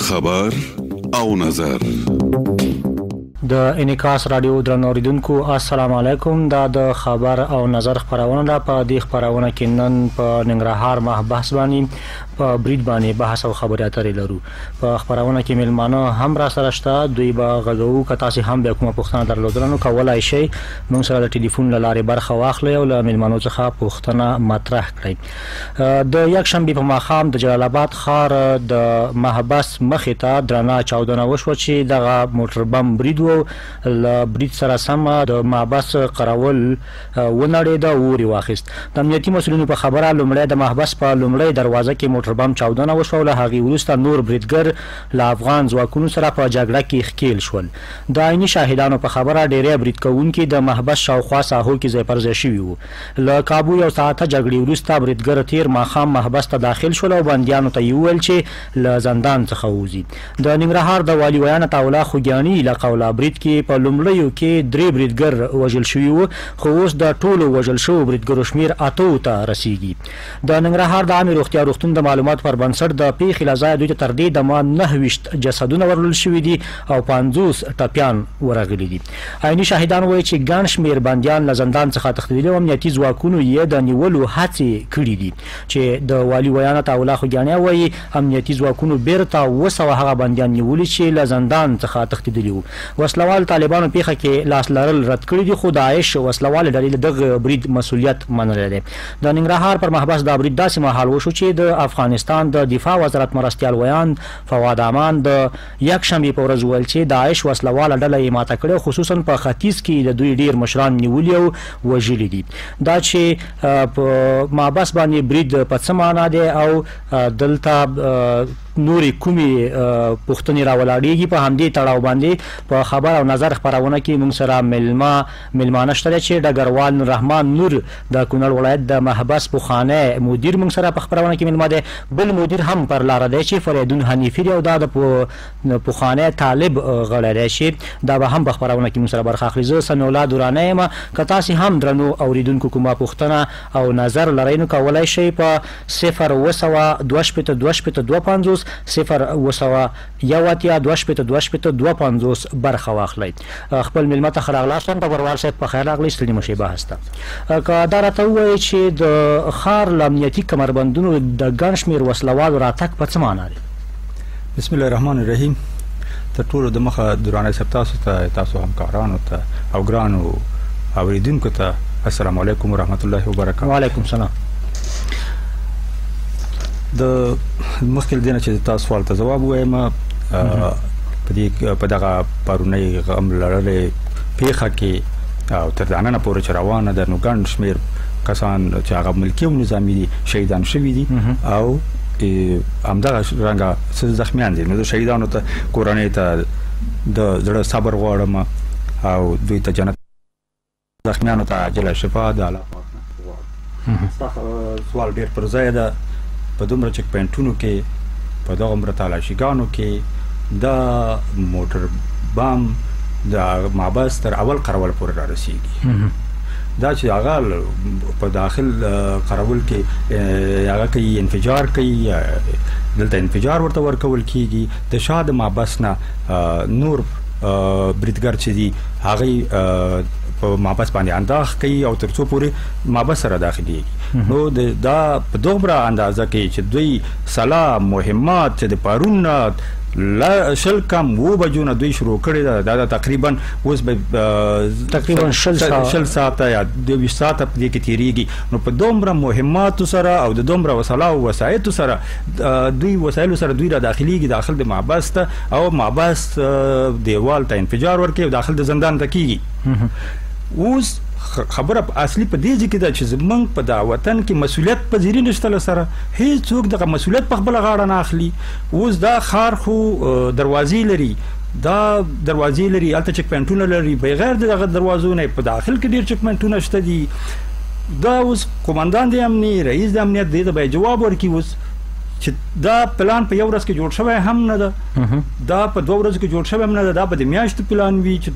خبر او نظر. د انعکاس رادیو درنو اوریدونکو، السلام علیکم. دا د خبر او نظر خپرونه ده. په دې خپرونه کې نن په ننګرهار محبس باندې په برید باندې بحث او خبرې اترې لرو. په خپرونه کې میلمانه هم را سره شته، دوی به غږوو. که تاسو هم بیا کومه پوښتنه درلودله نو کولای شئ موږ سره د ټلیفون له لارې برخه واخلئ او له میلمانو څخه پوښتنه مطرح کړئ. د یکشنبې په ماښام د جلال آباد ښار د محبس مخې ته درنه چاودنه وشوه چې دغه موټر بم برید و. له برید سره سم د محبس قراول ونړېده او اور یې واخیست. د امنیتي مسؤلینو په خبره لومړی د محبس په لومړۍ دروازه کې موټر بم چاودنه وشوه او له هغې وروسته نور بریدګر له افغان ځواکونو سره په جګړه کې ښکیل شول. د عیني شاهدانو په خبره ډیری برید کوونکي د محبس شاوخوا ساحو کې ځای پر ځای شوي وو. له کابو یو ساعته جګړې وروسته بریدګر تیر ماښام محبس ته داخل شول او بندیانو ته یې وویل چې له زندان څخه ووځي. د ننګرهار د والي ویاند عطاالله خوږیاڼي له قوله برید کې په لومړیو کې 3 بریدګر وژل شوي وو، خو اوس د ټولو وژل شوو بریدګرو شمېر 8 ته رسیږي. د ننګرهار د عامې روغتیا روغتون د معلوماتو پر بنسټ د پېښې له ځایه دوی ته تر دې دمه 29 جسدونه وروړل شوي دي او 50 ټپیان ورغلي دي. عیني شاهدان وایي چې ګڼ شمېر بندیان له زندان څخه تښتېدلي او امنیتي ځواکونو یې د نیولو هڅې کړې دي. چې د والي ویاند عطاالله خوږیاڼی وایي امنیتي ځواکونو بیرته 700 هغه بندیان نیولي چې له زندان څخه تښتېدلي وو. وسلوال طالبانو پېښه کې لاس لرل رد کړي دي، خو داعش وسلوالې ډلې د دغه برید مسؤلیت منلی دی. د ننګرهار پر محبس دا برید داسې مهال وشو چې د افغانستان د دفاع وزارت مرستیال ویاند فواد امان د یکشنبې په ورځ وویل چې داعش وسلواله ډله یې ماته کړې او خصوصا په ختیځ کې د دوی ډیر مشران نیولي او وژلي دي. دا چې په محبس باندې برید په څه معنا دی او دلته نورې کومې پوښتنې راولاړېږي، په همدې تړاو باندې په خبر او نظر خپرونه کې موږ سره میلمانه شته دی چې ډګروال نوررحمان نور د کونړ ولایت د محبس پخوانی مدیر موږ سره په خپرونه کې میلمه دی. بل مدیر هم پر لاره دی چې فریدون حنیفي دی او دا د پخوانی طالب غړی دی چې دا به هم په خپرونه کې موږ سره برخه اخلي. زه سمیع الله درانی یم. که تاسې هم درنو اورېدونکو کومه پوښتنه او نظر لرئ نو کولای شئ په 0700 62 62 52 0781 62 62 52 برخه واخلئ. خپل میلمه ته ښه راغلاست وایم. ډګروال صاحب په خیر راغلی، ستړي مه شئ بحث ته. که دا راته ووایئ چې د ښار له امنیتي کمربندونو د ګڼ شمېر وسلوالو راتګ په څه معنا دی؟ بسم الله الرحمن الرحیم. تر ټولو د مخه درانه صاحب تاسو ته، تاسو همکارانو ته او ګرانو اوریدونکو ته السلام علیکم ورحمت الله وبرکاته. وعلیکم سلام. د مخکې له دې نه چې تاسو سوال ته ځواب ووایم، په دې په دغه پرونۍ غم لړلې پېښه کې او تر دننه پورې چې روانه ده نو ګڼ شمېر کسان چې هغه ملکي او نظامي دي شهیدان شوي دي او همدغه رنګه څه زخمیان دي. نو د شهیدانو ته کورنۍ ته د زړه صبر غواړم او دوی ته جنت، زخمیانو ته عاجله شفا د الله پاک نه غواړم. ستا سوال ډېر پر ځای ده. په دومره چک پوینټونو کې، په دغومره تالاشیګانو کې دا موټر بم د محبس تر اول قرول پورې را رسیږي. دا چې هغه په داخل قرول کې هغه کوي انفجار کوي، دلته انفجار ورته ورکول کیږي. د شاه د محبس نه نور بریدګر چې دي هغوی په محبس باندې انداخ کوي او تر څو پورې محبس سره داخليږي. نو دا په دومره اندازه کې چې دوی سلا مهمات چې د پرون نه 20 کم 7 بجو نه دوی شروع کړې ده، دا تقریبا اوس به تقریبا 20 ساعته یا 22 ساعته په دې کې تېرېږي. نو په دومره مهماتو سره او د دومره وسلا او وسایطو سره دوی وسایلو سره دوی را داخليږي داخل د محبس ته او محبس دیوال ته انفجار ورکوي او داخل د زندان ته کېږي. اوس خبره اصلي په دې ځای کې ده چې زمونږ په دا وطن کې مسؤلیت پذیري نشته له سره، هیڅوک دغه مسؤلیت په خپله غاړه نه اخلي. اوس دا ښار خو دروازې لري، دا دروازې لري، هلته چک پوینټونه لري، بغیر د دغه دروازو نه په داخل کې ډېر چک پوینټونه شته دي. دا اوس قومندان د امنیت، رئیس د امنیت دې ته باید جواب ورکړي اوس چې دا پلان په یو ورځ کې جوړ شوی هم نه ده، دا په 2 ورځو کې جوړ شوی هم نه ده، دا به د میاشتو پلان وي چې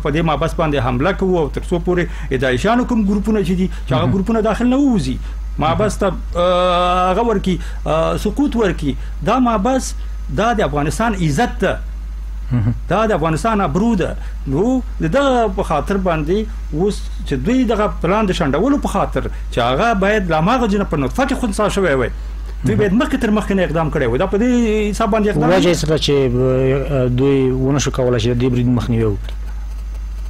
په دې محبس باندې حمله کوو او تر څو پورې داعشانو کوم ګروپونه چې دي چې هغه ګروپونه داخل نه ووځي، محبس ته هغه ورکړي، سقوط ورکړي. دا محبس دا د افغانستان عزت ده، دا د افغانستان ابرو ده. نو د دغه په خاطر باندې اوس چې دوی دغه پلان د شنډولو په خاطر چې هغه باید له هماغه ځای نه په نطفه کې خنثا شوی وای، دوی باید مخکې تر مخکې نه اقدام کړی وای. دا په دې حساب باندې اقدام وجه یې څه ده چې دوی ونه شو کولی چې د دې برید مخنیوی وکړي؟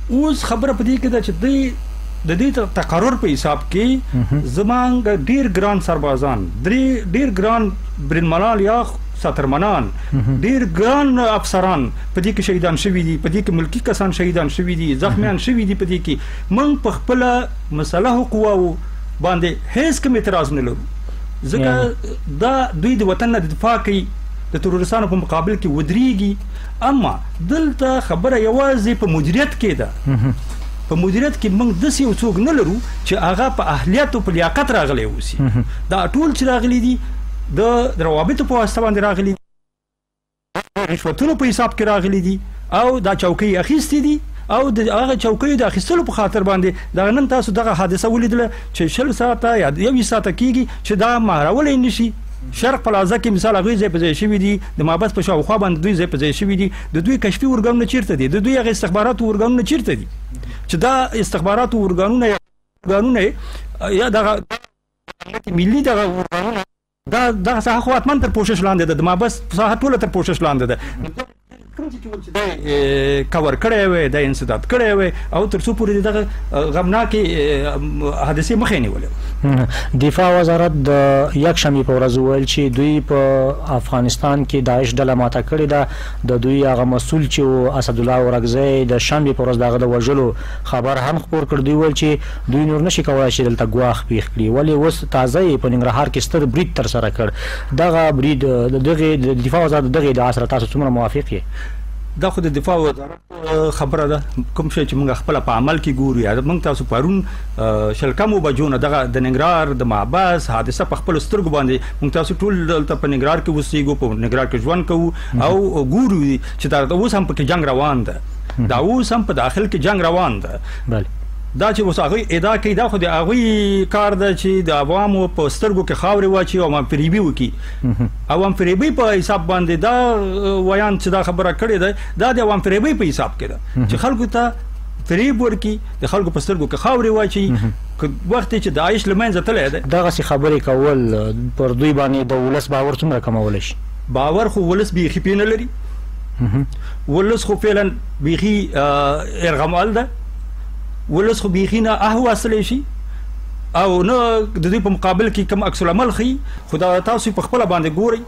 اوس خبره په دې کې ده چې دوی د دې تقرر په حساب کې زمونږ ډیر ګران سربازان، ډیر ګران برینمنان یا سترمنان، ډیر ګران افسران په دې کې شهیدان شوي دي، په دې کې ملکي کسان شهیدان شوي دي، زخمیان شوي دي. په دې کې موږ په خپله مسلحو قواو باندې هیڅ کوم اعتراض نه لرو، ځکه دا دوی د وطن نه دفاع کوي، د تروریستانو په مقابل کې ودرېږي. اما دلته خبره یوازې په مدیریت کې ده. په مدیریت کې موږ داسې یو څوک نه لرو چې هغه په اهلیت او په لیاقت راغلی اوسي. دا ټول چې راغلي دي د روابطو په واسطه باندې راغلي دي، رشوتونو په حساب کې راغلي دي، او دا چوکۍ اخیستې دي، او د هغه چوکیو د اخیستلو په خاطر باندې دغه نن تاسو دغه حادثه ولیدله چې 20 ساعته یا 21 ساعته کېږي چې دا مهارولی نه شي. شرق پلازا کې مثال هغوی ځای په ځای شوي دي، د محبس په شاوخوا باندې دوی ځای په ځای شوي دي. د دوی کشفي ارګانونه چیرته دي؟ د دوی هغه استخباراتو ارګانونه چیرته دي چې دا استخباراتو ارګانونه یا دغه ملي دغه ارګانونه دا دغه ساحه خو حتما تر پوښښ لاندې ده، د محبس ساحه ټوله تر پوښښ لاندې ده. کوم چې دا کور کړی وي، دا انسداد کړی وي، او تر څو پورې دغه غمناکې حادثې مخه یې نیولې. دفاع وزارت د یکشنبې په ورځ وویل چې دوی په افغانستان کې داعش ډله ماته کړې ده. د دوی هغه مسول چې اسدالله اورکزی د شنبې په ورځ د هغه د وژلو خبر هم خپور کړ. دوی وویل چې دوی نور نشي کولای چې دلته ګواښ پېښ کړي، ولې اوس تازه یې په ننګرهار کې ستر برید ترسره کړ. دغه برید د دغې د دفاع وزارت د دغې ادعا سره تاسو څومره موافق یې؟ دا خو د دفاع وزارت خبره ده، کوم شی چې موږ خپله په عمل کې ګورو. یا موږ تاسو پرون 20 کمو بجو نه دغه د ننګرهار د محبس حادثه په خپلو سترګو باندې موږ تاسو ټول دلته په ننګرهار کې اوسېږو، په ننګرهار کې ژوند کوو او ګورو چې دا اوس هم پکې جنګ روان ده، دا اوس هم په داخل کې جنګ روان ده. دا چې اوس هغوی ادعا کوي دا خو د هغوی کار ده چې د عوامو په سترګو کې خاورې واچوي او عوام فریبي وکړي. عوام فریبي په حساب باندې دا ویاند چې دا خبره کړې ده، دا د عوام فریبي په حساب کې ده چې خلکو ته فریب ورکړي، د خلکو په سترګو کې خاورې واچوي. وخت چې داعش له منځه تللی دی، دغسې خبرې کول پر دوی باندې د ولس باور څومره کمولی شي؟ باور خو ولس بیخي پرې نه لري. ولس خو فعلا بیخي ارغمال ده، ولس خو بیخي نه اه واصلی شي او نه د دوی په مقابل کې کوم عکس العمل ښيي. خو دا تاسو په خپله باندې ګورئ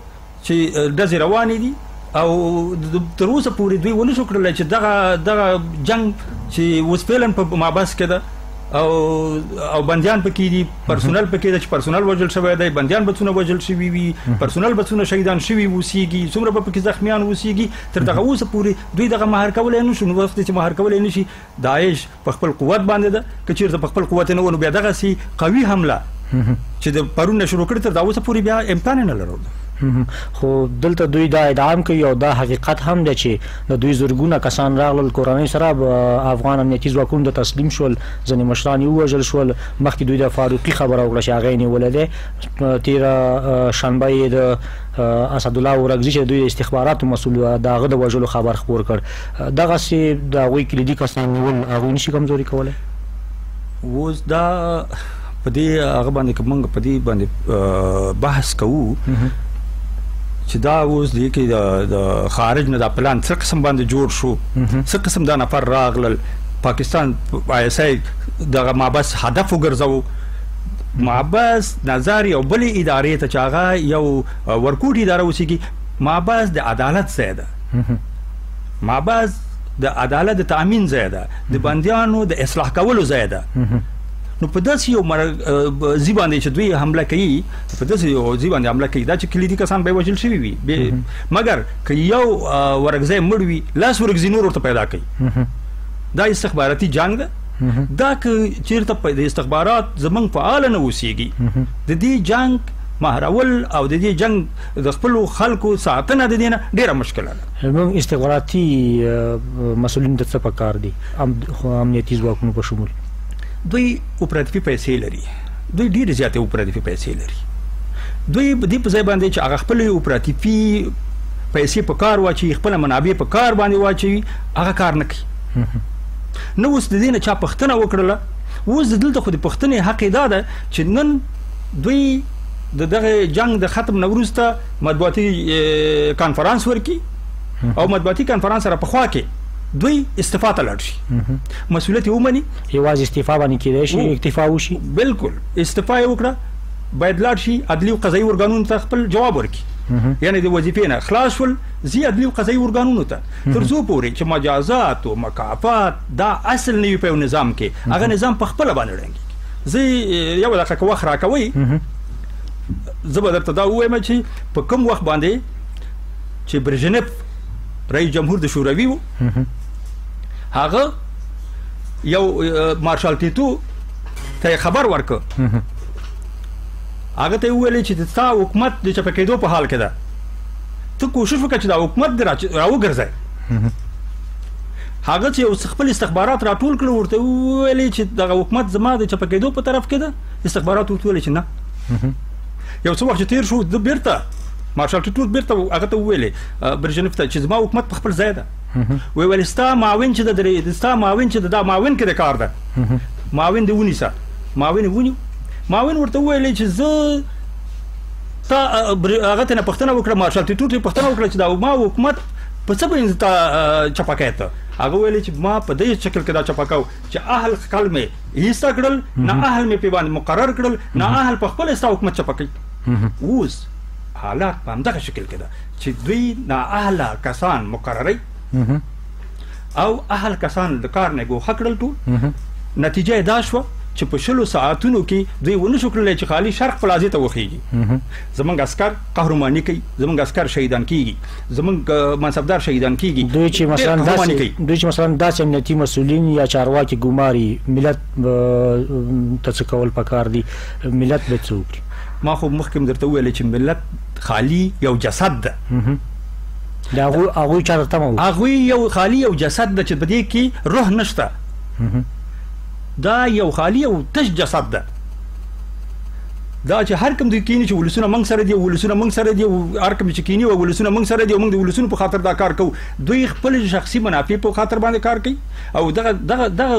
چې ډزې روانې دي او تر اوسه پورې دوی ونه شو کړلی چې دغه دغه جنګ چې اوس فعلا په محبس کې ده او بندیان پکې دي، پرسونل پکې ده چې پرسونل وژل شوی دی، بندیان به څونه وژل شوي وي، پرسونل به څونه شهیدان شوي اوسېږي، څومره به پکې زخمیان اوسېږي. تر دغه اوسه پورې دوی دغه مهار کولی نه شو. نو وخت چې مهار کولی نه شي، داعش په خپل قوت باندې ده، که چېرته په خپل قوت نه و نو بیا دغسې قوي حمله چې د پرون نه شروع کړې تر دا اوسه پورې بیا امکان یې نه لرو. خو دلته دوی دا ادعا هم کوي او دا حقیقت هم دی چې د دوی زرګونه کسان راغلل کورنۍ سره افغان امنیتي ځواکونو ته تسلیم شول، ځینې مشران یې ووژل شول. مخکې دوی د فاروقي خبره وکړه چې هغه یې نیولی دی. تېره شنبه یې د اسدالله اورکزي چې د دوی د استخباراتو مسؤل و د هغه د وژلو خبر خپور کړ. دغسې د هغوی کلیدي کسان نیول هغوی نشي کمزوري کولی؟ اوس دا په دې هغه باندې که موږ په دې باندې بحث کوو چې دا اوس دې کې د خارج نه دا پلان څه قسم باندې جوړ شو، څه قسم دا نفر راغلل، پاکستان آی اس آی دغه محبس هدف وګرځاوه. محبس نظر یو بلې ادارې ته چې هغه یو ورکوټي اداره اوسېږي، محبس د عدالت ځای ده، محبس د عدالت د تامین ځای ده، د بندیانو د اصلاح کولو ځای ده. نو په داسې یو ځای باندې چې دوی حمله کوي، په داسې یو ځای باندې حمله کوي، دا چې کلیدي کسان به وژل شوي وي، مګر که یو ورکزی مړ وي، لاس ورکزي نور ورته پیدا کوي. دا استخباراتي جنګ ده. دا که چېرته د استخبارات زمونږ فعاله نه اوسېږي، د دې جنګ مهارول او د دې جنګ د خپلو خلکو ساتنه د دې نه ډېره مشکله ده. زموږ استخباراتي مسؤلینو ته څه پکار دي، امنیتي ځواکونو په شمول؟ دوی اپراتیفي پیسې لري، دوی ډېرې زیاتې اپراتیفي پیسې لري. دوی دې په ځای باندې چې هغه خپلې اپراتیفي پیسې په کار واچوي، خپل منابع په کار باندې واچوي، هغه کار نه کوي. نو اوس د دې نه چا پوښتنه وکړله؟ اوس دلته خو د پوښتنې حق دا ده چې نن دوی د دغه جنگ د ختم نه وروسته مطبوعاتي کانفرنس ورکي او مطبوعاتي کانفرنس سره په خوا کې دوی استعفا ته لاړ شي، مسؤلیت یې ومني. یوازې استعفا باندې کېدای شي اکتفا وشي؟ بالکل، استعفا یې وکړه، باید لاړ شي عدلي او قضایي ارګانونو ته خپل جواب ورکړي. یعنی د وظیفې نه خلاص شول، ځي عدلي او قضایي ارګانونو ته، تر څو پورې چې مجازات او مکافات دا اصل نه وي په یو نظام کې، هغه نظام په خپله باندې ړنګېږي. زه یو دقیقه که وخت راکوئ، زه به درته دا ووایم چې په کوم وخت باندې چې برژنف رئیس جمهور د شوروي و، هغه یو مارشال تیتو ته خبر ورکړ، هغه ته وویل چې ستا حکومت د چپه کېدو په حال کې ده، ته کوشش وکړه چې دا حکومت دې راوګرځوي. هغه چې یو خپل استخبارات راټول کړل، ورته وویل چې دغه حکومت زما د چپه کېدو په طرف کې ده. استخبارات ورته وویل چې نه. یو څه وخت چې تېر شو، ده بېرته مارشال ټیټو بېرته هغه ته وویلې برژنف ته چې زما حکومت په خپل ځای ده. ویل ستا معاون چې ده، ستا معاون چې ده، دا معاون کې د کار ده، معاون دې ونیسه. معاون یې ونیو. معاون ورته وویل چې زه تا هغه ته نه پوښتنه وکړه، مارشال ټیټو ته پوښتنه وکړه چې دا ما حکومت په څه باندې تا چپه کوې ته؟ هغه ویل چې ما په دې شکل کې دا چپه کوو چې اهل خپل مې ایسته کړل، نه اهل مې پې باندې مقرر کړل، نه اهل په خپله ستا حکومت چپه کوي. اوس حالات په همدغه شکل کې ده چې دوی نااهله کسان مقرروي او اهل کسان د کار نه ګوښه کړل ټول. نتیجه یې دا شوه چې په 20 ساعتونو کې دوی ونه شو کړلی چې خالي شرق پلازې ته وخیږي. زمونږ عسکر قهرماني کوي، زمونږ عسکر شهیدان کیږي، زمونږ منصبدار شهیدان کیږي. دوی چې مثلا داسې امنیتي مسؤلین یا چارواکي ګماري، ملت ته څه کول پکار دي؟ ملت به څه وکړي؟ ما خو مخکې هم درته وویل چې ملت خالي یو جسد ده. د هغوی چا ته تمه وکړي؟ هغوی یو خالي یو جسد ده چې په دې کې روح نشته. دا یو خالي او تش جسد ده. دا چې هر کوم دوی کینی چې ولسونه موږ سره دي، ولسونه موږ سره دي، هر کوم چې کینی او ولسونه موږ سره دي، موږ د ولسونو په خاطر دا کار کوو، دوی خپل شخصي منافع په خاطر باندې کار کوي. او دغه دغه دغه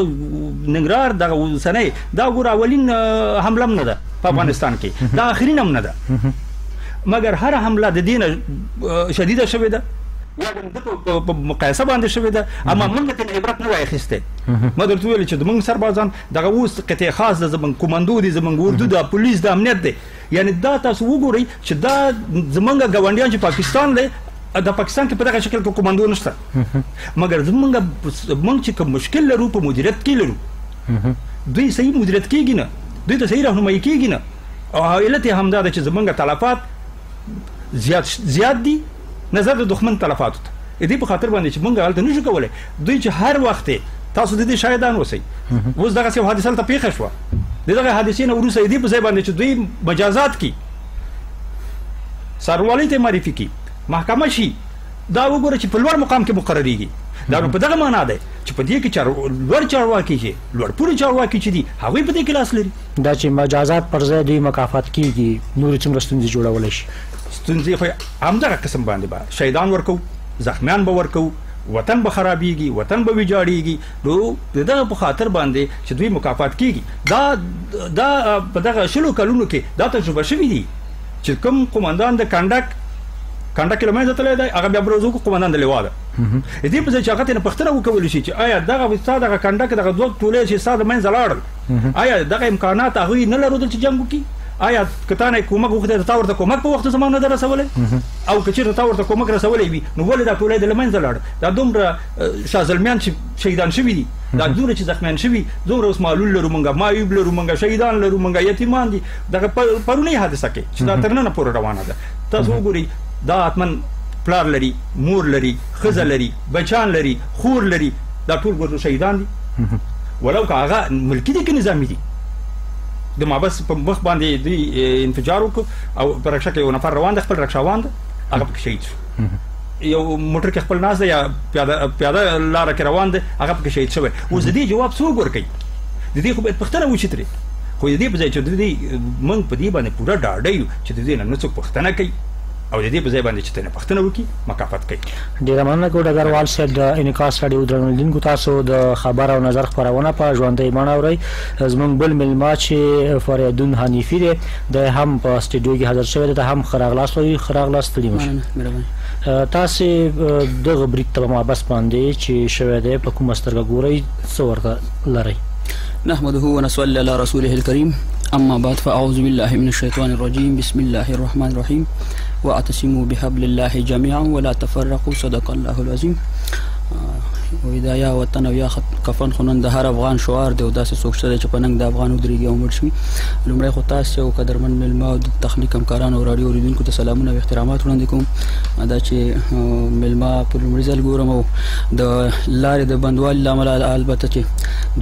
ننګرهار دغه اوسنۍ دا ګوره اولین حمله هم نه ده په افغانستان کې، دا اخرین هم نه ده، مګر هر حمله د دې نه شدیده شوې ده یا د په مقایسه باندې شوې ده، اما موږ ته عبرت نه وای اخیستی. ما درته وویل چې زموږ سربازان دغه اوس قطعه خاص ده، زموږ کومندو دي، زموږ اردو ده، پولیس ده، امنیت دی. یعنی دا تاسو وګورئ چې دا زموږ ګاونډیان چې پاکستان دی، د پاکستان کې په دغه شکل کې کومندو نشته، مګر زموږ چې کوم مشکل لرو په مدیریت کې لرو، دوی صحیح مدیریت کېږي نه، دوی ته صحیح رهنمایي کېږي نه. او علت یې همدا ده چې زموږ تلفات زیات دي نظر د دښمن تلفاتو ته. د دې په خاطر باندې چې موږ هلته نشو کولی، دوی چې هر وخت تاسو د دې شاهدان اوسئ. اوس دغسې یو حادثه هلته پېښه شوه، د دغه حادثې نه وروسته د دې په ځای باندې چې دوی مجازات کړي، څارنوالۍ ته معرفي کړي، محکمه شي، دا وګوره چې په لوړ مقام کې مقررېږي. دا نو په دغه معنا دی چې په دې کې لوړ چارواکي چې لوړپوړي چارواکي چې دي، هغوی په دې کې لاس لري. دا چې مجازات پر ځای دوی مکافات کېږي، نورې څومره ستونزې جوړولی شي؟ ستونزې خو همدغه قسم باندې به شهیدان ورکوو، زخمیان به ورکوو، وطن به خرابیږي، وطن به ویجاړیږي. نو د دغه په خاطر باندې چې دوی مکافات کیږي، دا دا په دغه 20 کلونو کې دا تجربه شوې دي چې کوم قومندان د کنډک له منځه تللی دی، هغه بیا بروزو قومندان د لوا ده. د دې په ځای چې هغه ترې پوښتنه وکول شي چې آیا دغه ستا دغه کنډک دغه دوه ټولې چې ستا د منځه لاړل، آیا دغه امکانات هغوی نه لرودل چې جنګ وکړي؟ آیا که تا نه کومک وغوښتی، تا ورته کومک په وخت زما نه ده رسولی؟ او که چېرته تا ورته کومک رسولی وي، نو ولې دا ټولی د له منځه لاړ؟ دا دومره شاه زلمیان چې شهیدان شوي دي، دا دومره چې زخمیان شوي، دومره اوس معلول لرو موږ، معیوب لرو موږ، شهیدان لرو موږ، یتیمان دي. دغه پرونۍ حادثه کې چې دا تر ننه پورې روانه ده، تاسو وګورئ، دا حتما پلار لري، مور لري، ښځه لري، بچان لري، خور لري، دا ټول ګورو شهیدان دي. ولو که هغه ملکي دي که نظامي دي. د محبس په مخ باندې دوی انفجار وکړ او په رکشه کې یو نفر روان دی، خپل رکشاوان دی، هغه پکې شهید شو. یو موټر کې خپل ناست دی یا پیاده لاره کې روان دی، هغه پکې شهید شوی. اوس د دې جواب څوک ورکوي؟ د دې خو باید پوښتنه وشي ترې. خو د دې په ځای چې د دې موږ په دې باندې پوره ډاډه یو چې د دې نه نه څوک پوښتنه کوي، او د دې په ځای باندې چې ترې پوښتنه وکړي مکافات کوي. ډېره مننه کوو ډګروال صاحب. د انعکاس راډیو درنو لیدونکو، تاسو د خبر او نظر خپرونه په ژوندۍ بڼه اورئ. زموږ بل مېلمه چې فریدون حنیفي دی، دی هم په سټډیو کې حاضر شوی دی، ته هم ښه راغلاست وایو. ښه راغلاست، ستړي مه شئ. تاسې دغه برید ته په محبس باندې چې شوی دی په کومه سترګه ګورئ، څه ورته لرئ؟ نحمده ونصلي على رسوله الكريم، أما بعد، فأعوذ بالله من الشيطان الرجيم، بسم الله الرحمن الرحيم، واعتصموا بحبل الله جميعا ولا تفرقوا، صدق الله العظيم. وایي دا یا وطن او یا کفن خو نن د هر افغان شعار دی، او داسې څوک شته دی چې په ننګ د افغان ودرېږي او مړ شي. لومړی خو تاسې او قدرمن مېلمه او د تخنیک همکارانو او راډیو اورېدونکو ته سلامونه او احترامات وړاندې کوم. دا چې مېلمه په لومړي ځل ګورم او د لارې د بندوالي له امله البته چې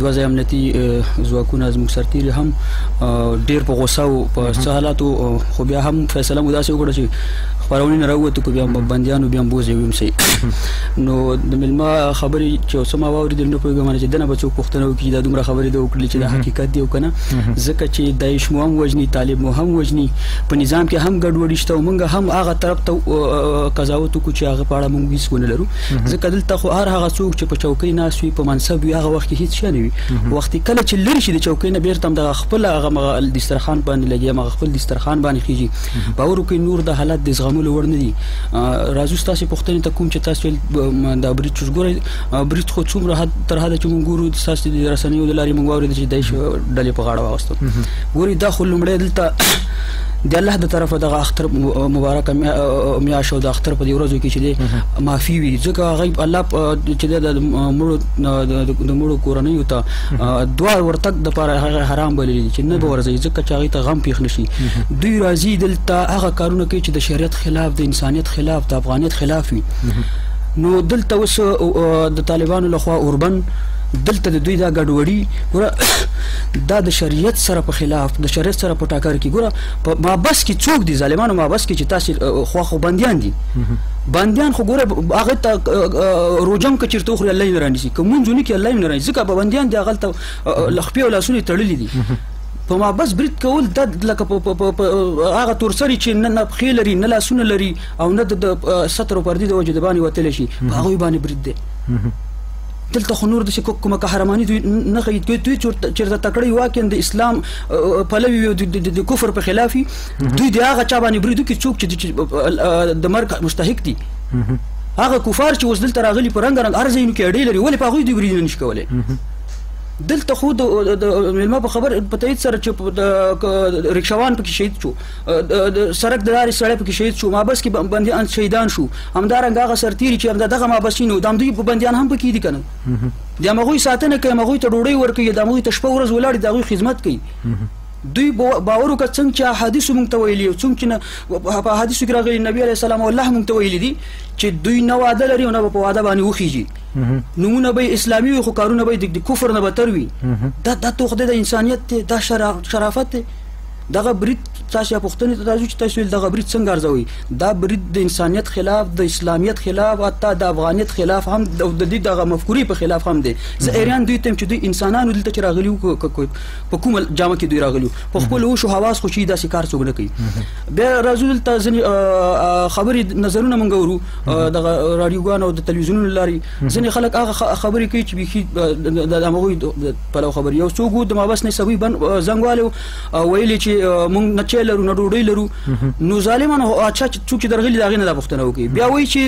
دوه ځای امنیتي ځواکونه زموږ سرتېري هم ډېر په غوسه وو په څه حالاتو، خو بیا هم فیصله مو داسې وکړه چې خپرونې نه راووتو، که بیا بندیانو بیا هم بوځي ویم سي. نو د مېلمه خبرې چې څه ما واورېدل، نه پوهېږم چې دنه به څوک پوښتنه وکړي دا دومره خبرې ده وکړلې چې دا حقیقت دی او که نه، ځکه چې داعش مو هم وژني، طالب مو هم وژني، په نظام کې هم ګډوډي شته او موږ هم هغه طرف ته قضاوت وکړو چې هغه په اړه موږ هیڅ ونه لرو. ځکه دلته خو هر هغه څوک چې په چوکۍ ناست وي، په منصب وي، هغه وخت کې هیڅ شی نه وي. وخت کله چې لرې شي د چوکۍ نه، بېرته هم دغه خپل هغه دسترخوان باندې لګي، هغه خپل دسترخوان باندې خېژي. باور وکړئ نور د حالت د زغملو وړ نه دي. راځو ستاسې پوښتنې ته، کوم چې تاسو دا برید چې ګورئ، برید خو څومره حد تر حده چې موږ ګورو ستاسې د رسنیو د لارې موږ واورېدل چې داعش ډلې په غاړه واغوستل. ګورئ دا خو لومړی دلته د الله د طرفه دغه اختر مبارک میاشت او د اختر په دې ورځو کې چې دی معافي وي، ځکه هغه الله چې د مړو کورنیو ته دوه ورتګ دپاره هغه حرام بللي دي چې نه به ورځي، ځکه چې هغوی ته غم پېښ نه شي. دوی راځي دلته هغه کارونه کوي چې د شریعت خلاف، د انسانیت خلاف، د افغانیت خلاف وي. نو دلته اوس د طالبانو لخوا اوربند، دلته د دوی دا ګډوډي ګوره دا د شریعت سره په خلاف، د شریعت سره په ټکر کې. ګوره په محبس کې څوک دي؟ ظالمانو محبس کې چې تاسې خو بندیان دي، بندیان خو ګوره هغه ته روجم که چېرته وخوري الله یې نه رانیسي، که مونځ ونه کړي الله یې نه رانیسي، ځکه په بندیان دي هغلته له خپې او لاسونه یې تړلي دي. په محبس برید کول دا لکه په هغه تورسري چې نه پښې لري، نه لاسونه لري او نه د ستر او پردې د وجې د باندې وتلی شي، په هغوی باندې برید دی. دلته خو نور داسې کومه قهرماني دوی نه ښيي. دوی چېرته تکړه واقعا د اسلام پلوي وي، د کفر په خلاف وي، دوی د هغه چا باندې برید وکړي څوک چې د مرګ مستحق دي. هغه کفار چې اوس دلته راغلي په رنګ رنګ هر ځایونو کې اډې لري، ولې په هغوی دوی بریدونه نشي کولی؟ دلته خو د مېلمه په خبر په تایید سره چې ریکشاوان پکې شهید شو، د سړک د لارې سړی پکې شهید شو، محبس کې بندیان شهیدان شو، همدارنګه هغه سرتېري چې همدا دغه محبسین وو، د همدوی بندیان هم پکې دي که نه، د همغوی ساتنه کوي، همغوی ته ډوډۍ ورکوي، د همغوی ته شپه ورځ ولاړ دي، د هغوی خدمت کوي. دوی باور وکړه څنګه چې احادیثو موږ ته ویلي، څنګه چې په احادیثو کې راغلي نبي علیه السلام او الله موږ ته ویلي دي چې دوی نه واده لري او نه به په واده باندې وخیژي، نومونه به یې اسلامي وي خو کارونه به یې د کفر نه بتر وي. دا تو خدای د انسانیت دی، دا شرافت دی. دغه برید تاسو پوښتنې ته راځو چې تاسو ویل دغه برید څنګه ارزوئ؟ دا برید د انسانیت خلاف، د اسلامیت خلاف، حتی د افغانیت خلاف هم، د دې دغه مفکورې په خلاف هم دی. زه حیران دوی ته یم چې دوی انسانانو دلته چې راغلي وو، په کومه جامه کې دوی راغلي وو، په خپل هوش او حواس خو چې داسې کار څوک نه کوي. بیا راځو دلته ځینې خبرې نظرونه موږ اورو دغه راډیوګانو او د تلویزیونونو له لارې، ځینې خلک هغه خبرې کوي چې بیخي د همغوی پلو خبرې. یو څوک و د محبس نه سوي زنګ والی او ویلي چې موږ نه چای لرو نه ډوډۍ لرو. نو ظالمانو اچھا څوک چې درغلي د هغې نه دا پوښتنه وکړي. بیا وایي چې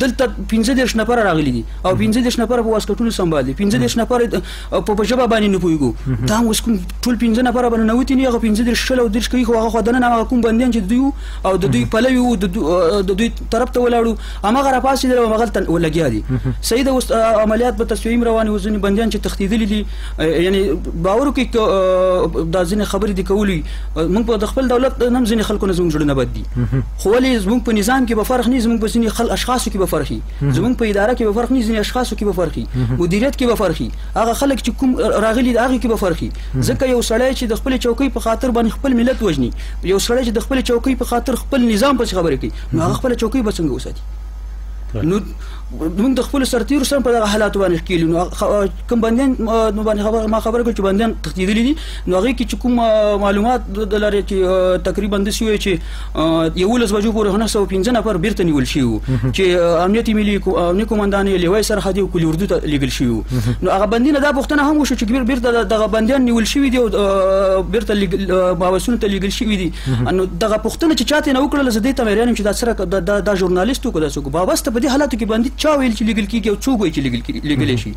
دلته 35 نفره راغلي دي او 35 نفره په واسکټونو سمبال دي، 35 نفره په ژبه باندې نه پوهېږو. دا هم اوس کوم ټول 5 نفره به ننوتي نه، هغه 35 شل او 30 کوي، خو هغه خو دننه هغه کوم بندیان چې دوی او د دوی پلوي وو، د دوی طرف ته ولاړو، هماغه راپاڅېدل او همغلته ولګیا دي. صحیح ده، اوس عملیات به تصفیه هم روان وو، ځینې بندیان چې تښتېدلي دي، یعنې باور وکړئ دا ځینې خبرې دي کولې، موږ په د خپل دولت نن ځینې خلکو نه زموږ زړونه بد دي، خو ولې زموږ په نظام کې به فرق نه، زموږ په ځینې اشخاصو کې به فرق وي، زموږ په اداره کې به فرق نه، ځینې اشخاصو کې به فرق وي، مدیریت کې به فرق وي، هغه خلک چې کوم راغلي دي هغې کې به فرق وي. ځکه یو سړی چې د خپلې چوکۍ په خاطر باندې خپل ملت وژني، یو سړی چې د خپلې چوکۍ په خاطر خپل نظام پسې خبرې کوي، نو هغه خپله چوکۍ به څنګه وساتي؟ نو موږ د خپل سرتیرو سره په دغه حالاتو باندې ښکېل یو. نو کوم بندیان نو باندې خبر ما خبره کړ چې بندیان تښتېدلي دي، نو هغې کې چې کوم معلومات د لرې چې تقریبا داسې وایي چې 11 بجو پورې 905 نفر بیرته نیول شوي وو چې امنیتي ملي امنیتي قومندان یې لیوای سرحدي او کلي اردو ته لیږل شوي وو. نو هغه بندي نه دا پوښتنه هم وشوه چې بیرته دغه بندیان نیول شوي دي او بیرته محبسونو ته لیږل شوي دي. نو دغه پوښتنه چې چاته نه وکړله زه دې ته حیران یم چې دا څه دا ژورنالیست و که دا څوک محبس ته په دې حالاتو کې بندي چا ویل چې لیږل کېږي او څوک وایي چې لیږلی شي؟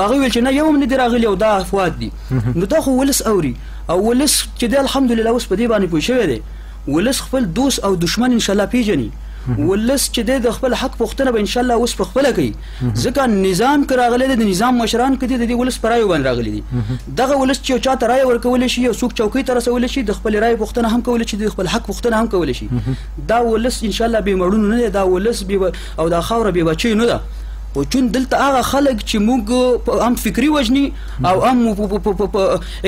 هغه ویل چې نه یو هم نه دي راغلي او دا افواد دي. نو دا خو ولس اوري او ولس چې دی الحمدلله اوس په دې باندې پوه شوی دی. ولس خپل دوست او دښمن انشاءالله پېژني. ولس چې دی د خپل حق پوښتنه به انشاءالله اوس په خپله کوي، ځکه نظام که راغلی دی د نظام مشران که دي د دې ولس په رایو باندې راغلي دي. دغه ولس چې یو چا ته رایه ورکولی شي، یو څوک چوکۍ ته رسولی شي، د خپلې رایې پوښتنه هم کولی شي، د خپل حق پوښتنه هم کولی شي. دا ولس انشاءالله بې مړونو نه دی، دا ولس او دا خاوره بې بچیو نه ده. او چون دلته هغه خلک چې موږ هم فکري وژني او هم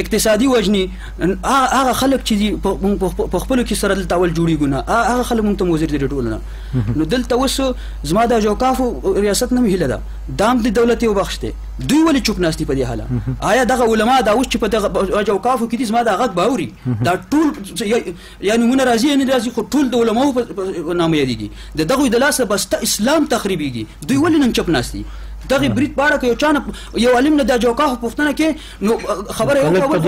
اقتصادي وژني، هغه خلک چې دي په خپلو کې سره دلته اول جوړېږو نه، هغه خلک موږ ته مضر دي ټولو نه. نو دلته اوس زما د اوقافو ریاست نه هیله ده، دا هم د دولت یو بخش دی، دوی ولې چوپ ناست دي په دې حاله؟ آیا دغه علما دا اوس چې په دغه اوقافو کې دي زما دا غږ به اوري؟ دا ټول یا نومونه راځي یا نه راځي، خو ټول د علماو په نامه یادېږي. د دغو د لاسه بسته اسلام تخریبېږي، دوی ولې نن چپ ناست دي؟ دغه برید په اړه که یو چا نه یو عالم نه د اوقافو پوښتنه کې نو خبره یې وکړه،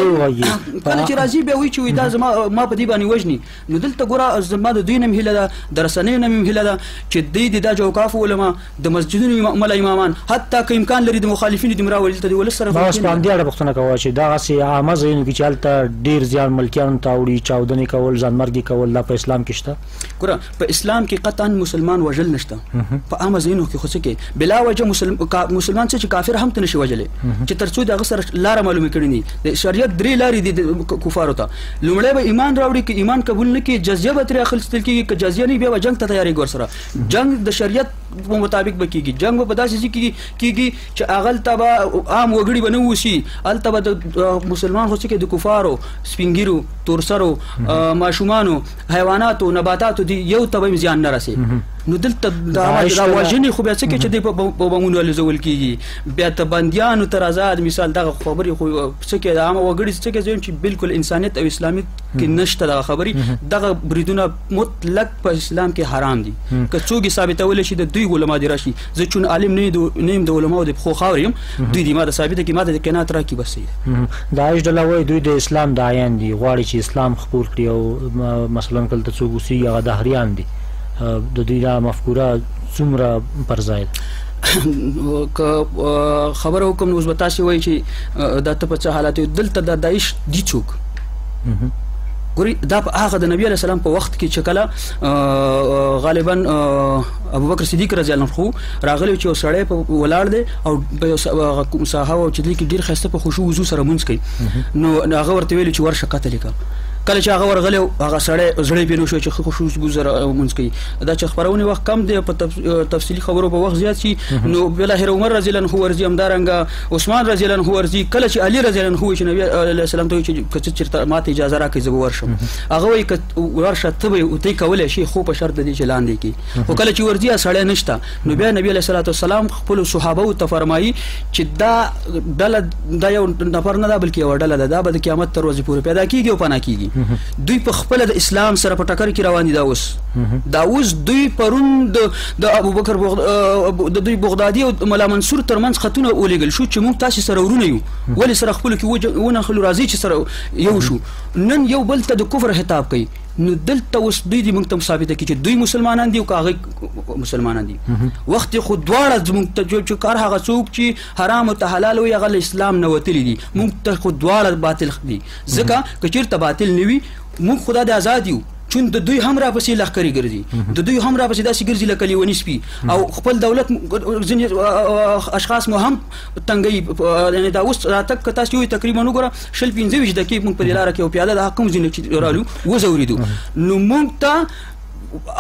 کله چې راځي بیا وایي چې دا زما ما په دې باندې وژني. نو دلته ګوره زما د دوی نه هم هیله ده، د رسنیو نه هم هیله ده چې دوی د دا اوقافو علما، د مسجدونو ملا امامان، حتی که امکان لري د مخالفینو دې راولي دلته د ولس سره. ما اوس په همدې اړه پوښتنه کوه چې دغسې عامه ځایونو کې چې هلته ډېر زیان ملکیانو ته اوړي، چاودنې کول، ځانمرګي کول، دا په اسلام کې شته؟ ګوره په اسلام کې قطعا مسلمان وژل نشته. په عامه ځایونو کې خو څه کې بلا وجه مسلمان څه چې کافر هم ته نشي وژلی چې تر څو د هغه سره لاره معلومه کړې نه. د شریعت درې لارې دي کفارو ته. لومړی به ایمان راوړي، که ایمان قبول نه کړي جزیه به ترې اخیستل کېږي، که جزیه نه بیا به جنګ ته تیارېږي ورسره. جنګ د شریعت په مطابق به کېږي، جنګ به په داسې ځای کېږي چې هغلته به عام وګړي به نه اوسي، هلته به د مسلمان خو څه کې د کفارو، سپینګیرو، تورسرو، ماشومانو، حیواناتو، نباتاتو دي یو ته به هم زیان نه رسي. نو دلته دا وژنې خو بیا څه کې چې دی په بمونو الوزول کېږي، بیا ته بندیانو تر ازاد مثال دغه خبرې خو څه کې د عامه وګړي څه کې چې بالکل انسانیت او اسلامیت کې نشته دغه خبرې. دغه بریدونه مطلق په اسلام کې حرام دي. که څوک یې ثابتولی شي د دوی علما دې راشي. زه چون عالم نه یم، د علماو د پښو خاورې یم، دوی دې ما ته ثابته کړي، ما ته د قناعت راکړي بس. داعش ډله وایي دوی د اسلام داعیان دي، غواړي چې اسلام خپور کړي او مثلا کلته څوک اوسېږي هغه دهریان دي. د دوی دا مفکوره څومره پر ځای ده؟ که خبره وکړم نو اوس به تاسې وایي چې دا ته په څه حالت یې. دلته د داعش دي څوک؟ ګورئ دا په هغه د نبي علیه السلام په وخت کې چې کله غالبا ابوبکر صدیق رضی الله عنه راغلی چې یو سړی په ولاړ دی او په یو کوم ساحه وه چې دې کې ډېر ښایسته په خشوع وضو سره لمونځ کوي، نو هغه ورته ویلي چې ورشه قتل یې کړه. کله چې هغه ورغلی هغه سړی زړه یې پرې نه شو چې ښه خشوع وضو سره لمونځ کوي. دا چې خپرونې وخت کم دی، په تفصیلي خبرو په وخت زیات شي. نو بالاخره عمر رضی الله عنه ورځي، همدارنګه عثمان رضی الله عنه ورځي. کله چې علي رضی الله عنه چې نبي علیه السلام ته وایي چې که څه چېرته ماته اجازه راکړئ زه به ورشم، هغه وایي که ورشه ته به یې کولی شي خو په شرط د دې چې لاندې کړي. خو کله چې ورځي سړی نشته، نو بیا نبي علیه الصلاة والسلام خپلو صحابو ته فرمایي چې دا ډله دا یو نفر نه ده بلکې یوه ډله ده، دا به د قیامت تر ورځې پورې پیدا کېږي او پناه کېږي. دوی په خپله د اسلام سره په ټکر کې روان دي. دا اوس دوی پرون د ابوبکر د دوی بغدادي او ملا منصور ترمنځ خطونه ولېږل شو چې موږ تاسې سره ورونه یو، ولې سره خپلو کې ونښلو، راځئ چې سره یو شو. نن یو بل ته د کفر خطاب کوي. نو دلته اوس دوی دې موږ ته ثابته کړي چې دوی مسلمانان دي او که هغه مسلمانان دي. وخت خو دواړه زموږ ته چې کار هغه څوک چې حرام ته حلال وي هغه له اسلام نه وتلي دي، موږ ته خو دواړه باطل دي. ځکه که چېرته باطل نه وي موږ خدا د ازاد یو، چون د دوی هم راپسې لښکرې ګرځي، د دوی هم راپسې داسې ګرځي لکه لیوني سپي، او خپل دولت ځینې اشخاص مو هم تنګوي. یعنې دا اوس راتګ که تاسې وایي تقریبا وګوره 20 25 دقیقې موږ په دې لاره کې او پیاده د کوم ځینې چې رالو وځورېدو. نو موږ ته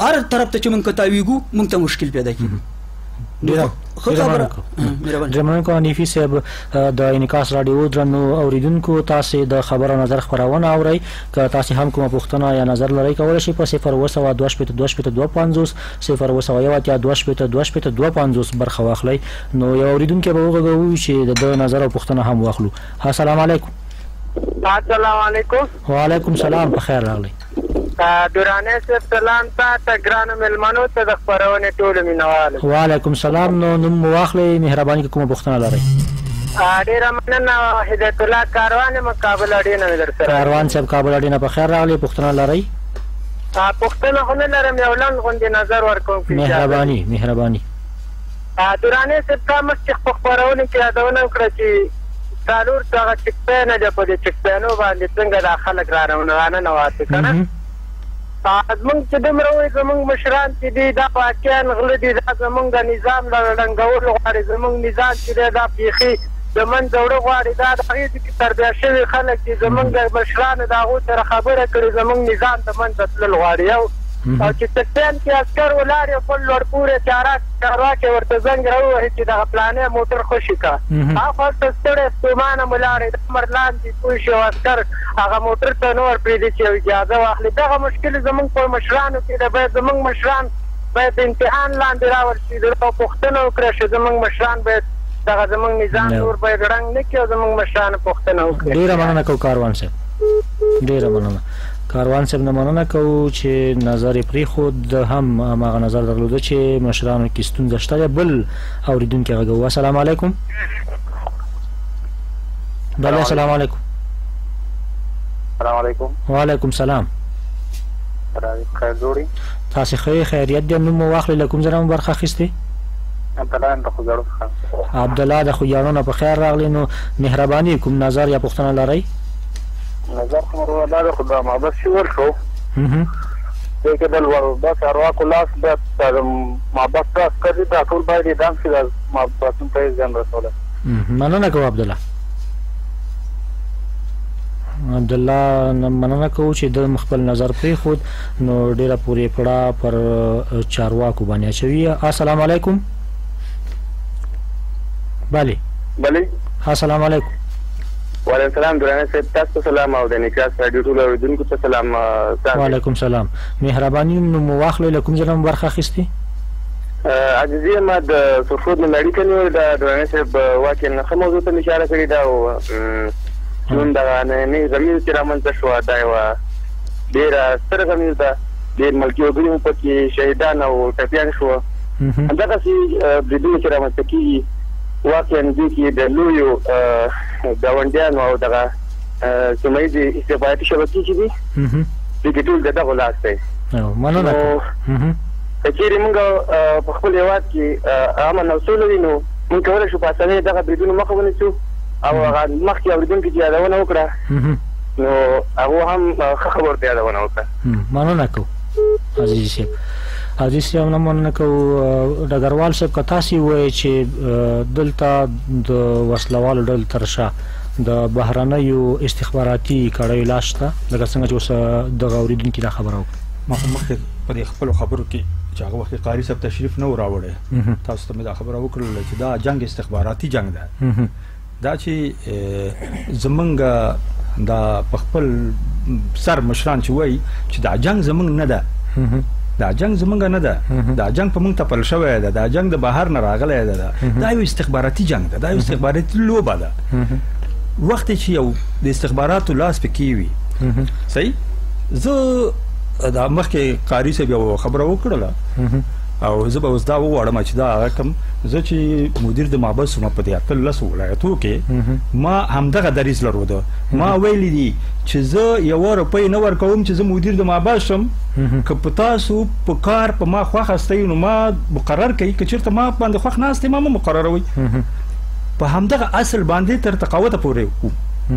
هر طرف ته چې موږ کتاویږو موږ ته مشکل پیدا کېږي. ډېره مننه کوم حنیفي صاحب. د انعکاس راډیو درنو اوریدونکو، تاسو د خبر او نظر خپرونه اورئ. که تاسو هم کومه پوښتنه یا نظر لرئ کولی شئ په 0702 22 52 0701 22 22 52 برخه واخلئ. نو یو اوریدونکی به وغږوو چې د ده نظر او پوښتنه هم واخلو. السلام علیکم. السلام علیکم. وعلیکم سلام، په خیر راغلی. درانه صاحب سلام تاته، ګرانو مېلمنو ته، د خپرونې ټولو مینهوالو. وعلیکم سلام. نو نوم مو واخلئ مهرباني، که کومه پوښتنه لرئ. ډېره مننه، هدایت الله کاروان یم، کابل اډې نه مې درسره. کاروان صاحب کابل اډې نه په خیر راغلی، پوښتنه لرئ؟ پوښتنه خو نه لرم، یو لنډ غوندې نظر ورکوم. مهرباني مهرباني. درانه صاحب تا مخکې په خپرونې کې یادونه وکړه چې څلور دغه چکپینه ده، په دې چکپینو باندې څنګه دا خلک راننواتي که نه؟ زمونږ چې دومره وایي زمونږ مشران چې دي دا واقعا غله دي، دا زمونږ د نظام له ړنګولو غواړي، زمونږ نظام چې دی دا بیخي د منځه وړو غواړي، دا د هغې چې تربیه شوي خلک دي، زمونږ د مشرانو د هغو سره خبره کړې، زمونږ نظام د منځه تلل غواړي. یو او چې چکپین کې عسکر ولاړ یو بل لوړپوړی چارواکی ورته زنګ راووهي چې دغه پلانی موټر خوشي کړه، هغه خو هلته ستړی ستومانه ولاړی، د عمر لاندې پوه شي او عسکر هغه موټر ته نه ورپرېږدي چې یو اجازه واخلي. دغه مشکل زمونږ په مشرانو کې ده، باید زمونږ مشران باید د امتحان لاندې راول شي او پوښتنه وکړه شي. زمونږ مشران باید دغه زمونږ نظام نور باید ړنګ نه کړي او زمونږ مشرانو پوښتنه وکړي. ډېره مننه کوو کاروان صاحب، ډېره مننه کاروان صاحب نه مننه کوو چې نظر یې پرېښود. هم هماغه نظر درلوده چې مشرانو کې ستونزه شته دی. بل اورېدونکی غږوو. السلام علیکم. بله السلام علیکم. السلام علیکم. وعلیکم سلام. خیر جوړی؟ تاسې ښه یې؟ خیریت دی؟ نوم مو واخلئ، له کوم ځای نه مو برخه اخیستې؟ عبدالله د خوږیاڼو څخه. عبدالله د خوږیاڼو نه په خیر راغلی. نو مهرباني، کوم نظر یا پوښتنه لرئ؟ نظر خو وروره دا دی، خو دا محبس چې ورشو دې کې د لوړ چارواکو لاس باید محبس ته عسکر دي، دا ټول باید اعدام شي، دا محبسونو ته یې زیان رسولی. مننه کوو عبدالله. عبدالله مننه کوو چې ده خپل نظر پرېښود. نو ډېره پورې پړه پر چارواکو باندې اچوي. السلام علیکم. بله بله. السلام علیکم. وعلیکم سلام درانه صاحب، تاسو ته سلام او د انعکاس راډیو ټولو اورېدونکو ته سلام. وعلیکم سلام. مهرباني نوم مو واخلئ، له کوم ځای نه مو برخه اخیستې؟ عزیزي یم، د سرخرود نه اړیکه نیولې ده. درانه صاحب واقعا ښه موضوع ته مې اشاره کړې ده او نن دغه نننۍ غمیزه چې رامنځته شوه دا یوه ډېره ستره غمیزه ده، ډېر ملکي وګړي مو پکې شهیدان او ټپیان شوه. همدغسې بریدونه چې رامنځته کېږي واقعا دې کې د لویو ګاونډیانو او دغه سیمه ییزې استخباراتي شبکې چې دي دې کې ټول د دغو لاس دی. مننه. که چیرې موږ په خپل هېواد کې امن او سوله وي نو موږ کولی شو په اسانۍ دغه بریدونو مخه ونیسو. او هغه مخکې اورېدونکي چې یادونه وکړه نو هغو هم ښه خبرو ته یادونه وکړه. مننه کوو عزیزي صاحب. عزیز صاحب نه مننه کوو. ډګروال صاحب، که تاسې ووایئ چې دلته د وسلهوالو ډلو تر شا د بهرنیو استخباراتي کړیو لاس شته، لکه څنګه چې اوس دغه اورېدونکي دا خبره وکړه؟ ما خو مخکې په دې خپلو خبرو کې چې هغه وخت قاري صاحب تشریف نه و راوړی تاسو ته مې دا خبره وکړله چې دا جنګ استخباراتي جنګ ده. دا چې زمونږ دا په خپل سر مشران چې وایي چې دا جنګ زمونږ نه ده، دا جنګ زمونږ نه ده، دا جنګ په مونږ تپل شوی ده، دا جنګ د بهر نه راغلی ده، دا یو استخباراتي جنګ ده، دا یو استخباراتي لوبه ده. وخت چې یو د استخباراتو لاس پکې وي، صحیح، زه دا مخکې قاري صاحب یو خبره وکړله او زه به اوس دا وغواړم چې دا هغه کوم زه چې مدیر د محبس وم په دې 18 ولایتو کې ما همدغه دریځ لرود. ما ویلي دي چې زه یوه روپۍ نه ورکوم چې زه مدیر د محبس شم، که په تاسو په کار په ما خوښ استئ نو ما مقرر کوي، که چېرته ما باندې خوښ نه استئ ما مه مقرروئ. په همدغه اصل باندې تر تقاوته پورې وو،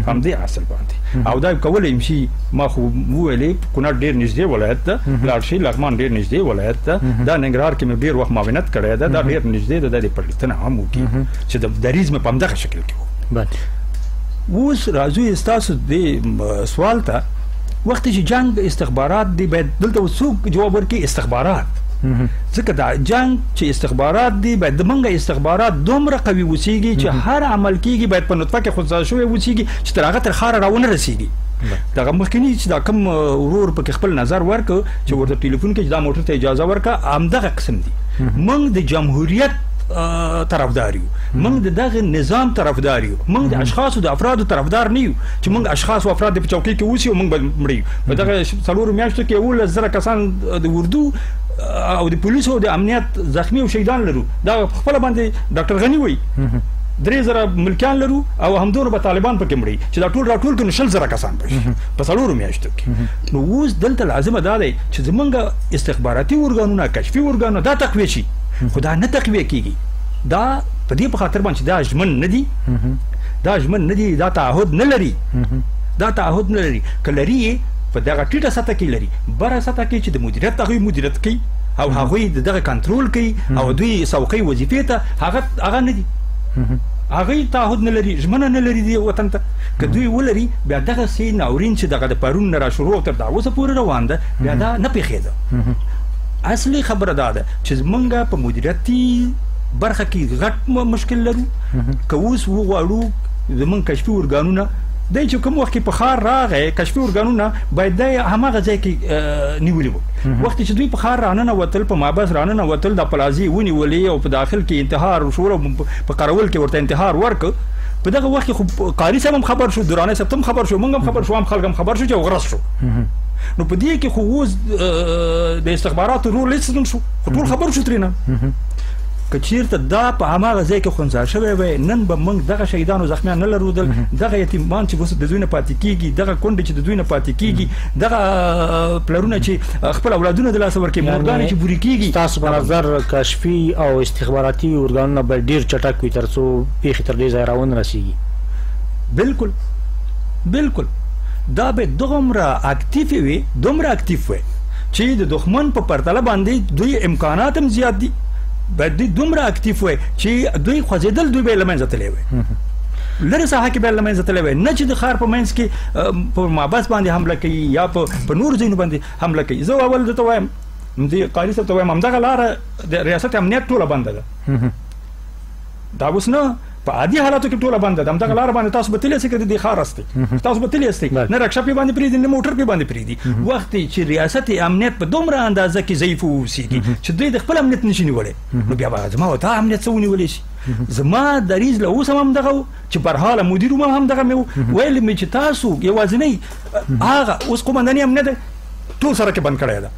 همدې اصل باندې. او دا کولی شي، ما خو وویلې کونړ ډېر نږدې ولایت ده، لاړ شي لغمان ډېر نږدې ولایت ده، دا ننګرهار کې مې ډېر وخت معاونت کړی ده، دا ډېر نږدې ده، دا دې پلټنه هم وکړي چې د دریځ مې په همدغه شکل کې وو. اوس راځو ستاسو دې سوال ته. وخت چې جنګ استخبارات دی، باید دلته څوک جواب ورکړي؟ استخبارات. ځکه دا جنگ چې استخبارات دي، باید موږ استخبارات دومره قوي وسیږي چې هر عمل کیږي باید په نطفه کې خود شوی وسیږي چې تر هغه تر ښاره راونه رسیږي. دغه مخکنی چې دا کوم ورور پکې خپل نظر ورک چې ورته ټلیفون کې دا موټر ته اجازه ورکه، همدغه قسم دي. موږ د جمهوریت طرفدار یو، موږ د دغه نظام طرفدار یو، موږ د اشخاصو د افرادو طرفدار نه یو چې موږ اشخاص او افراد په چوکۍ کې اوسي او موږ به مړ یو. په دغه 4 میاشتو کې 11,000 کسان د اردو او د پولیسو د امنیت زخمی او شهیدان لرو. دا خپل باندې ډاکټر غني وایي 3,000 ملکیان لرو او همدومره به طالبان پکې مړي چې دا ټول راټول کړو 20,000 کسان به شي په 4 میاشتو کې. نو اوس دلته لازمه دا دی چې زمونږ استخباراتي ارګانونه، کشفي ارګانونه دا تقویه شي، خو دا نه تقویه کیږي. دا په دې په خاطر باندې چې دا ژمن نه دي، دا ژمن نه دي، دا تعهد نه لري، دا تعهد نه لري. که لري یې په دغه ټیټه سطح کې لري، بره سطح کې چې د مدیریت هغوی مدیریت کوي او هغوی د دغه کنټرول کوي او دوی سوقي وظیفې ته هغه نه دي، هغوی تعهد نه لري، ژمنه نه لري دې وطن ته. که دوی ولري بیا دغسې ناورین چې دغه د پرون نه را شروع تر دا اوسه پورې روان ده بیا دا نه پېښېده. اصلي خبره دا ده چې زمونږ په مدیریتي برخه کې غټ مشکل لرو. که اوس وغواړو زمونږ کشفي ارګانونه دی چې کوم وخت کې په ښار راغی، کشفي ارګانونه باید دی هماغه ځای کې نیولي وو. وخت چې دوی په ښار راننوتل، په محبس راننوتل، د پلازې ونیولې او په داخل کې انتحار شو او په قرول کې ورته انتحار ورکړ. په دغه وخت کې خو قاري صاحب هم خبر شو، دراني صاحب هم خبر شو، موږ هم خبر شو، هم خلک هم خبر شو چې غرس شو. نو په دې کې خو اوس د استخباراتو رول هېڅ نه شو، خو ټول خبر شو ترېنه. که چیرته دا په هماغه ځای کې خنثی شوی وای، نن به موږ دغه شهیدانو زخمیان نه لرودل، دغه یتیمان چې اوس د دوی نه پاتې کیږي، دغه کونډې چې د دوی نه پاتې کیږي، دغه پلرونه چې خپل اولادونه د لاسه ورکوي، مورګانې چې بوري کیږي. ستاسو په نظر کشفي او استخباراتي ارګانونه باید ډېر چټک وي ترڅو پېښې تر دې ځایه راونه رسیږي؟ بالکل بالکل، دا به دومره active وي، دومره active وي چې د دښمن په پرتله باندې دوی امکانات هم زیات دي. باید دوی دومره active وي چې دوی خوځېدل دوی به له منځه تللی وي، لرې ساحه کې به له منځه تللی وي، نه چې د ښار په منځ کې په محبس باندې حمله کوي یا په نورو ځایونو باندې حمله کوي. زه اول درته وایم، دې قاري صاحب ته وایم، همدغه لاره د ریاست امنیت ټوله بنده ده. دا اوس نه په عادي حالاتو کې ټوله بنده ده. همدغه لاره باندې تاسو به تللی یاست که د دې ښار استئ، تاسو به تللی یاستئ، نه رکشه پې باندې پرېږدي نه موټر پې باندې پرېږدي. وخت چې ریاست امنیت په دومره اندازه کې ضعیف واوسېږي چې دوی د خپل امنیت نشي نیولی، نو بیا به زما او تا امنیت څه ونیولی شي؟ زما دریځ له اوس هم همدغه و چې برحاله مدیر وم، همدغه مې ویل مې چې تاسو یوازینی هغه اوس قومنداني امنیت ټول سړک یې بند کړی ده،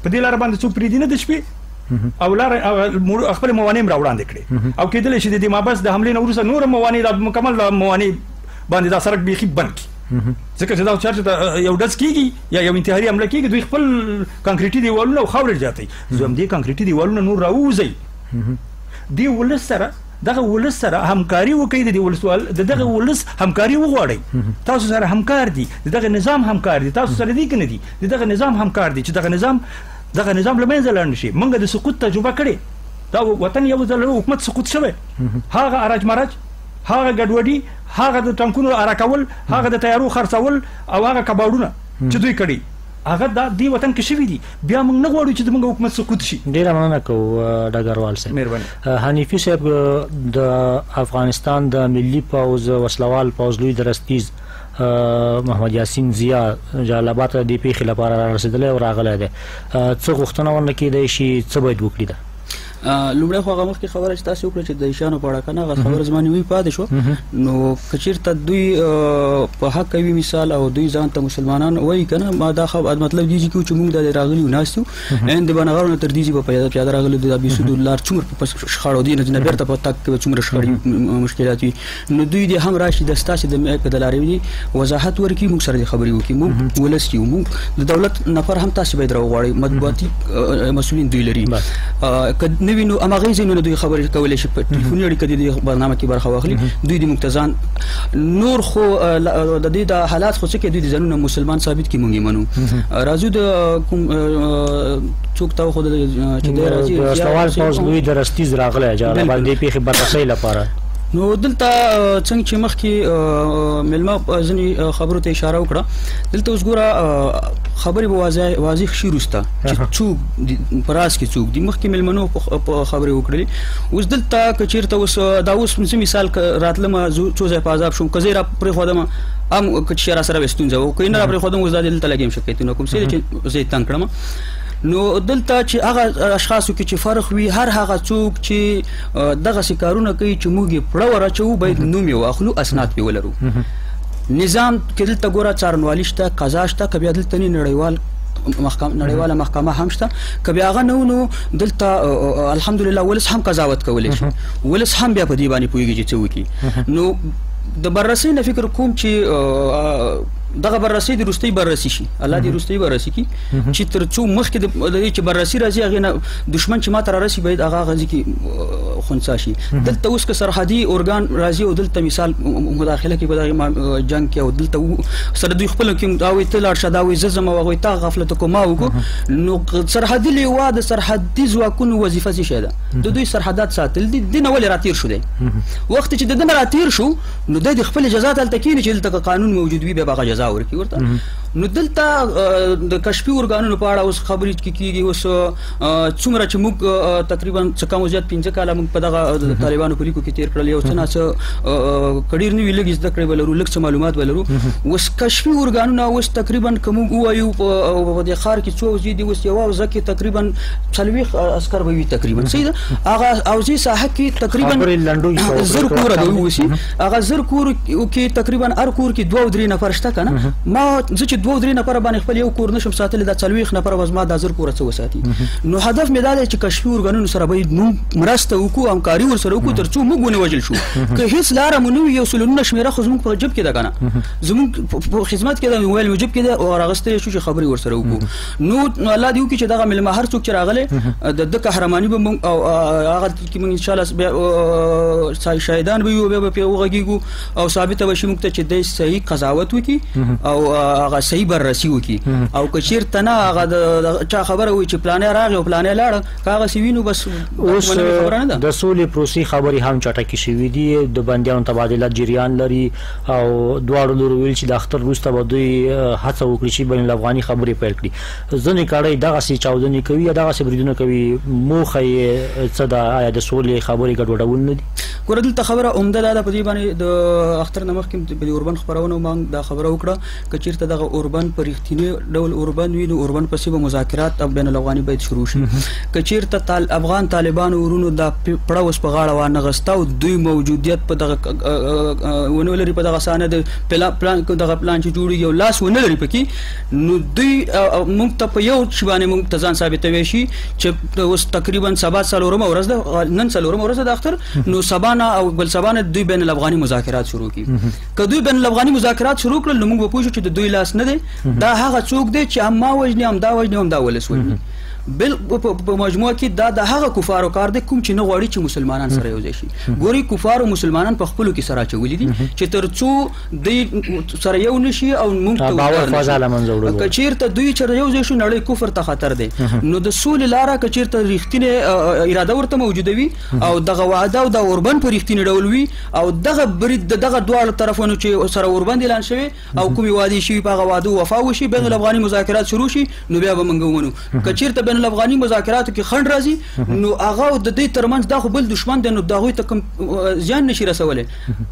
په دې لاره باندې څوک پرېږدي نه د شپې، او لاره خپل موانع هم راوړاندې کړې، او کېدلی شي د دې محبس د حملې نه وروسته نور موانع دا مکمل موانع باندې دا سړک بیخي بند کړي. ځکه چې دا چارچ ته یو ډز کېږي یا یو انتحاري حمله کېږي، دوی خپل کانکریټي دیوالونه او خاورې زیاتوي. زه هم دې کانکریټي دیوالونه نور راووځئ، دې ولس سره، دغه ولس سره همکاري وکړئ، د دې ولسوال د دغه ولس همکاري وغواړئ. تاسو سره همکار دي، د دغه نظام همکار دي، تاسو سره دي که نه دي، د دغه نظام همکار دي چې دغه نظام له منځه لاړ نه شي. موږ د سقوط تجربه کړې، دا وطن یو ځل حکومت سقوط شوی، هغه اراج مرج، هغه ګډوډي، هغه د ټانکونو اره کول، هغه د طیارو خرڅول او هغه کباړونه چې دوی کړي، هغه دا دې وطن کې شوي دي. بیا موږ نه غواړو چې زموږ حکومت سقوط شي. ډېره مننه کوو ډګروال صاحب. مهرباني. حنیفي صاحب، د افغانستان د ملي پوځ وسلوال پوځ لوی درستیز محمد یاسین ضیا جلال آباد ته د دې پېښې لپاره را رسېدلی او راغلی دی، څه غوښتنه ورنه کېدای شي، څه باید وکړي؟ ده لومړی خو هغه مخکې خبره چې تاسو وکړه چې د ایشانو په اړه که نه، هغه خبره زما نیمه پاتې شوه. نو که چېرته دوی په حق وي مثال او دوی ځان ته مسلمانان وایي که نه، ما دا مطلب دی چې موږ دا راغلي یو ناست یو، ان د بنغارو نه تر دې ځای په پیاده راغلي، د بېسودو لار څومره په شخړو دي نه بېرته په تګ کې څومره شخړې مشکلات وي. نو دوی دې هم راشي د ستاسې د میک د لارې دي وضاحت ورکړي، موږ سره دې خبرې وکړي. موږ ولس یو، موږ د دولت نفر هم تاسې باید راوغواړئ، مطبوعاتي مسؤلین دوی لري. که نه وي نو هماغې ځایونه دوی خبرې کولی شي، په ټلیفوني اړیکه دې برنامه کې برخه واخلي. دوی دې موږ ته ځان نور خو د دې د حالات خو څه کې دوی د ځانونه مسلمان ثابت کړي، موږ یې منو. راځو د کوم څوک ته خو چې دی راځي، د وسلوال پوځ لوی درستیز راغلی جلال آباد دې پېښې بررسۍ لپاره. نو دلته څنګه چې مخکې مېلمه ځینې خبرو ته اشاره وکړه، دلته اوس ګوره خبرې به واضح شي وروسته چې څوک په راز کې څوک دي. مخکې مېلمنو خبرې وکړلې. اوس دلته که چېرته اوس دا اوس زه مثال راتلم څو ځای په عذاب شوم، که زه یې را پرېښودم هم که چې را سره به ستونزه وه، که یې نه را پرېښودم اوس دا دلته لګیم شکایتونه کوم څه چې زه یې تنګ کړم. نو دلته چې هغه اشخاصو کې چې فرق وي، هر هغه څوک چې دغسې کارونه کوي چې موږ یې پړه وراچوو باید نوم یې واخلو، اسناد پرې ولرو. نظام کې دلته ګوره څارنوالي شته، قضا شته، که بیا دلته نه نړیواله محکمه هم شته، که بیا هغه نه نو دلته الحمدلله ولس هم قضاوت کولی شي، ولس هم بیا په دې باندې پوهېږي چې څه وکړي. نو د بررسۍ نه فکر کوم چې دغه بررسي د وروستۍ بررسي شي، الله دې وروستۍ بررسي کړي چې تر څو مخکې د دې چې بررسي راځي هغې نه دښمن چې ماته رارسي باید هغه هغه ځای کې خنثا شي. دلته اوس که سرحدي ارګان راځي او دلته مثال مداخله کوي په دغه جنګ کې، او دلته سره دوی خپلو کې دا وایي ته لاړ شه، دا وایي زه ځم، او هغه وایي تا غفلت وکړو ما وکړو. نو سرحدي لوا د سرحدي ځواکونو وظیفه څه شی ده؟ د دوی سرحدات ساتل دي. دینه ولې راتېر شو دی؟ وخت چې د ده نه راتېر شو نو دی د خپلې جزا ته هلته کښېني چې دلته که قانون موجود وي بیا به هغه جزا ورکړي ورته. نو دلته د کشفي ارګانونو په اړه اوس خبرې کېږي. اوس څومره چې موږ تقریبا څه کم او زیات 5 کاله موږ په دغه طالبانو په لیکو کې تېر کړل، یو څه نا څه که ډېر نه وي لږ زده کړې به لرو، لږ څه معلومات به لرو. اوس کشفي ارګانونه اوس تقریبا که موږ ووایو په دې ښار کې څو حوزې دي، اوس یوه حوزه کې تقریبا 40 عسکر به وي تقریبا، صحیح ده. هغه حوزې ساحه کې تقریبا 1000 کوره به ووسي، هغه 1000 کور کې تقریبا هر کور کې 2 او 3 نفر شته که نه. ما زه چې 2 او 3 نفر باندې خپل یو کور نشم ساتلی، دا 40 نفر به زما دا 1000 کوره څه وساتي؟ نو هدف مې دا دی چې کشفي ارګانونو سره باید موږ مرسته وکړو، همکاري ورسره وکړو تر څو موږ ونه وژل شو. که هیڅ لاره مو نه وي، یو سلونه شمېره خو زموږ په جیب کې ده که نه، زموږ په خدمت کې ده، موبایل مو جیب کې ده او راغستلی شو چې خبرې ورسره وکړو. نو الله دې وکړي چې دغه مېلمه هر څوک چې راغلی د ده قهرماني به موږ او هغه کې موږ انشاءالله بیا شاهدان به یو، بیا به پرې وغږېږو او ثابته به شي موږ ته چې دی صحیح قضاوت وکړي او هغه صحیح بررسي وکړي. او که چېرته نه هغه د چا خبره وي چې پلانی راغی او پلانی لاړه، که هغسې وي نو بس اوس د سولې پروسې خبرې هم چټکې شوې دي، د بندیانو تبادله جریان لري او دواړو لورو ویل چې د اختر وروسته به دوی هڅه وکړي چې بین الافغاني خبرې پیل کړي. ځینې کړۍ دغسې چاودنې کوي یا دغسې بریدونه کوي، موخه یې څه ده؟ آیا د سولې خبرې ګډوډول نه دي؟ ګوره دلته خبره عمده دا ده، په دې باندې د اختر نه مخکې په دې اوربند خپرونه ما دا خبره وکړه که چېرته دغه اوربند په رښتیني ډول اوربند وي نو اوربند پسې به مذاکرات او بین الافغاني باید شروع شي. که چېرته افغان طالبانو ورونو دا پړه اوس په غاړه وانه غسته او دوی موجودیت په دغه ونه لري، په دغه صحنه د پلان دغه پلان چې جوړېږي او لاس ونه لري پکې، نو دوی موږ ته په یو شي باندې موږ ته ځان ثابتوی شي چې اوس تقریبا سبا څلورمه ورځ ده، نن څلورمه ورځ ده د اختر، نو سبا نه او بل سبا نه دوی بین الافغاني مذاکرات شروع کړي. که دوی بین الافغاني مذاکرات شروع کړل نو موږ به پوه شو چې د دوی لاس نه دی، دا هغه څوک دی چې هم ما وژني، هم دا وژني، هم دا ولس وژني. بل په مجموعه کې دا د هغه کفارو کار دی کوم چې نه غواړي چې مسلمانان سره یو ځای شي. ګوري کفارو مسلمانان په خپلو کې سره اچولي دي چې تر څو دوی سره یو نه شي او موږ ته باور فضا له منځه وړل. که چېرته دوی سره یو ځای شو نړۍ کفر ته خطر دی. نو د سولې لاره که چېرته رښتینې اراده ورته موجوده وي او دغه وعده او د اوربند په رښتیني ډول وي او دغه برید د دغه دواړو طرفونو چې سره اوربند اعلان شوی او کومې وعدې شوي په هغه وعدو وفا وشي، بین الافغاني مذاکرات شروع شي، نو بیا به موږ ومنو. که چېرته بین الافغاني مذاکراتو کې خنډ راځي نو هغه د دوی ترمنځ دا خو بل دښمن دی، نو د هغوی ته کوم زیان نشي رسولی.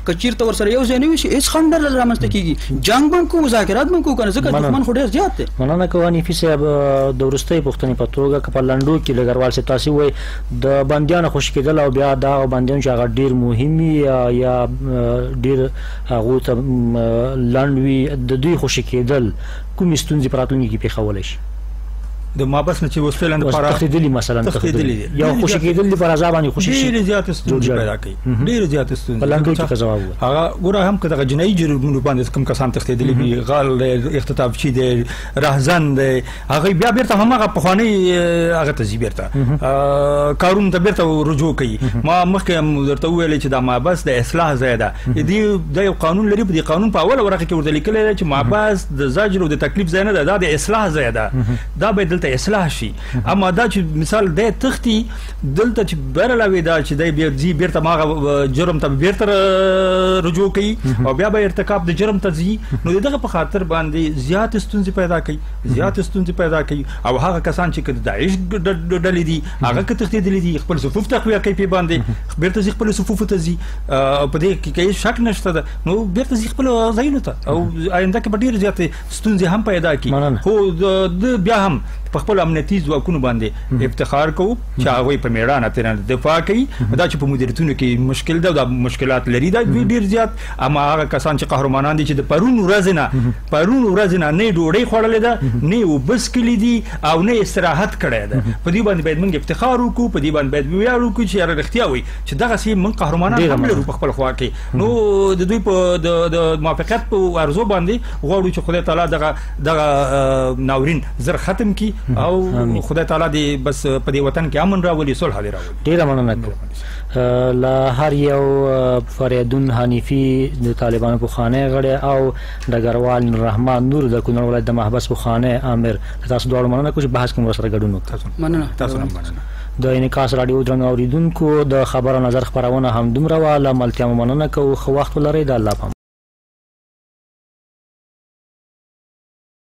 که چېرته ورسره یو ځای نه وي هېڅ خنډ نه رامنځته کېږي، جنګ به هم کوو، مذاکرات به هم کوو که نه، ځکه دښمن خو ډېر زیات دی. مننه کوو حنیفي صاحب. د وروستۍ پوښتنې په توګه که په لنډو کې ډګروال صاحب تاسې ووایئ د بندیانو خوشې کېدل او بیا د هغو بندیانو چې هغه ډېر مهم وي یا ډېر هغو ته لنډ وي، د دوی خوشې کېدل کومې ستونزې په راتلونکي کې پېښولی شي؟ د محبس نه چې اوس فعلا لپاره تښتېدلي مثلا تښتېدلي یا خوشې کېدل دي په رضا باندې خوشې شي، ډېرې زیاتې ستونزې پیدا کوي، ډېرې زیاتې ستونزې. په لنډو کې که ځواب ووایي. هغه ګوره هم که دغه جنایي جرمونو باندې کوم کسان تښتېدلي وي، غل دی، اختطافچي دی، رهزن دی، هغه بیا بېرته هماغه پخوانۍ هغه ته ځي، بېرته کارونو ته بېرته رجوع کوي. ما مخکې هم درته وویل چې دا محبس د اصلاح ځای ده. دې دا یو قانون لري، په دې قانون په اوله ورقه کې ورته لیکلی دی چې محبس د زجر او د تکلیف ځای نه ده، دا د اصلاح ځای ده. دا باید دلته دلته اصلاح شي. اما دا چې مثال دی تختی دلته چې برلاوي دا چې دی بیا ځي بیرته ماغه جرم ته بیرته رجوع کوي او بیا به ارتکاب د جرم ته ځي، نو دغه په خاطر باندې زیات ستونزې پیدا کوي، زیات ستونزې پیدا کوي. او هغه کسان چې د داعش ډلې دي هغه که تښتېدلي دي خپل صفوف تقویه کوي پې باندې بیرته ځي خپل صفوفو ته ځي، په دې کې هېڅ شک نشته ده، نو بیرته ځي خپل ځایونو ته او آینده کې به ډېرې زیاتې ستونزې هم پیدا کړي. خو د بیا هم په خپل امنیتي ځواکونو باندې افتخار کوو چې هغوی په مېړانه ترې دفاع کوي. دا چې په مدیریتونو کې مشکل ده، دا مشکلات لري دا دوی ډېر زیات، اما هغه کسان چې قهرمانان دي چې د پرون ورځې نه نه ډوډۍ خوړلې ده، نه اوبه څښلې دي او نه استراحت کړی ده، په دې باندې باید موږ افتخار وکړو، په دې باندې باید ویاړ وکړو چې یاره رښتیا وایي چې دغسې موږ قهرمانان هم لرو په خپل خوا کې. نو د دوی په د موافقت په ارزو باندې غواړو چې خدای تعالی دغه دغه ناورین زر ختم کړي او خدای تعالی دې بس په دې وطن کې امن راولي، صلح دې راولي. ډېره مننه کوم له هر یو فریدون حنیفي د طالبانو پخوانی غړی او ډګروال نورالرحمن نور د کونړ ولایت د محبس پخوانی امر، تاسو دواړو مننه کوم چې بحث کې مو سره ګډون وکړ. مننه تاسو هم مننه. د انعکاس راډیو درنو اورېدونکو د خبر او نظر خپرونه هم دومره وه. له ملتیا مو مننه کوو. ښه وخت ولرئ. د الله په امان.